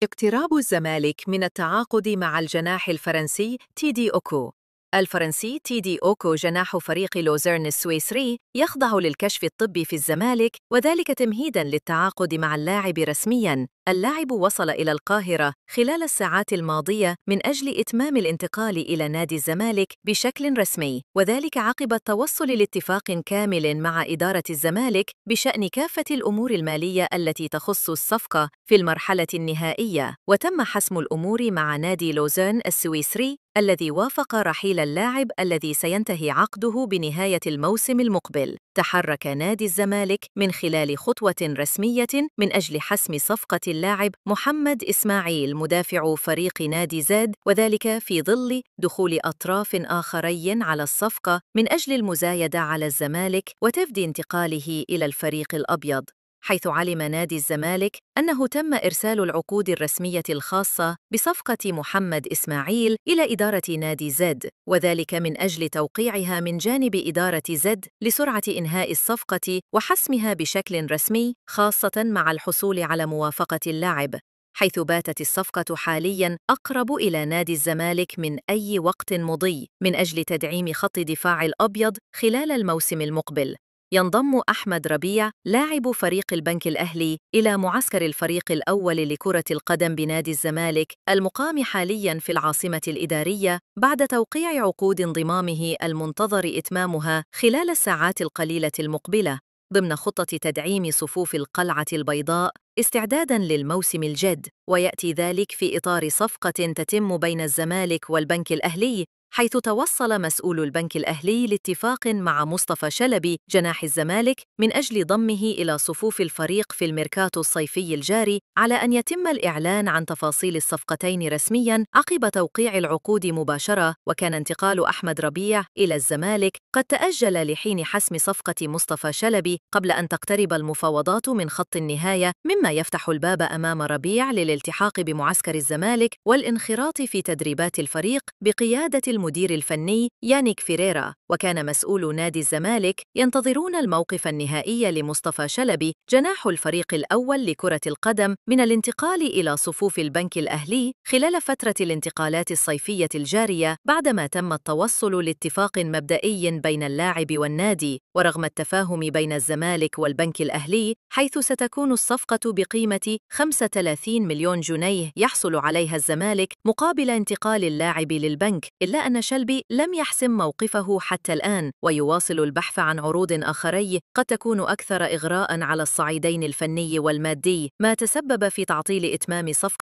اقتراب الزمالك من التعاقد مع الجناح الفرنسي تيدي أوكو. الفرنسي تيدي أوكو جناح فريق لوزيرن السويسري يخضع للكشف الطبي في الزمالك، وذلك تمهيداً للتعاقد مع اللاعب رسمياً. اللاعب وصل إلى القاهرة خلال الساعات الماضية من أجل إتمام الانتقال إلى نادي الزمالك بشكل رسمي، وذلك عقب التوصل لاتفاق كامل مع إدارة الزمالك بشأن كافة الأمور المالية التي تخص الصفقة في المرحلة النهائية. وتم حسم الأمور مع نادي لوزيرن السويسري الذي وافق رحيل اللاعب الذي سينتهي عقده بنهاية الموسم المقبل. تحرك نادي الزمالك من خلال خطوة رسمية من أجل حسم صفقة اللاعب محمد إسماعيل مدافع فريق نادي زد، وذلك في ظل دخول أطراف آخرين على الصفقة من أجل المزايدة على الزمالك وتفدي انتقاله إلى الفريق الأبيض، حيث علم نادي الزمالك أنه تم إرسال العقود الرسمية الخاصة بصفقة محمد إسماعيل إلى إدارة نادي زد، وذلك من أجل توقيعها من جانب إدارة زد لسرعة إنهاء الصفقة وحسمها بشكل رسمي، خاصة مع الحصول على موافقة اللاعب، حيث باتت الصفقة حالياً أقرب إلى نادي الزمالك من أي وقت مضي من أجل تدعيم خط دفاع الأبيض خلال الموسم المقبل. ينضم أحمد ربيع لاعب فريق البنك الأهلي إلى معسكر الفريق الأول لكرة القدم بنادي الزمالك المقام حالياً في العاصمة الإدارية بعد توقيع عقود انضمامه المنتظر إتمامها خلال الساعات القليلة المقبلة ضمن خطة تدعيم صفوف القلعة البيضاء استعداداً للموسم الجد، ويأتي ذلك في إطار صفقة تتم بين الزمالك والبنك الأهلي، حيث توصل مسؤول البنك الأهلي لاتفاق مع مصطفى شلبي جناح الزمالك من أجل ضمه إلى صفوف الفريق في الميركاتو الصيفي الجاري، على أن يتم الإعلان عن تفاصيل الصفقتين رسمياً عقب توقيع العقود مباشرة. وكان انتقال أحمد ربيع إلى الزمالك قد تأجل لحين حسم صفقة مصطفى شلبي قبل أن تقترب المفاوضات من خط النهاية، مما يفتح الباب أمام ربيع للالتحاق بمعسكر الزمالك والانخراط في تدريبات الفريق بقيادة المدير الفني يانيك فيريرا. وكان مسؤول نادي الزمالك ينتظرون الموقف النهائي لمصطفى شلبي جناح الفريق الأول لكرة القدم من الانتقال إلى صفوف البنك الأهلي خلال فترة الانتقالات الصيفية الجارية، بعدما تم التوصل لاتفاق مبدئي بين اللاعب والنادي. ورغم التفاهم بين الزمالك والبنك الأهلي، حيث ستكون الصفقة بقيمة 35 مليون جنيه يحصل عليها الزمالك مقابل انتقال اللاعب للبنك، إلا أن شلبي لم يحسم موقفه حتى الآن، ويواصل البحث عن عروض آخري قد تكون أكثر إغراء على الصعيدين الفني والمادي، ما تسبب في تعطيل إتمام صفقة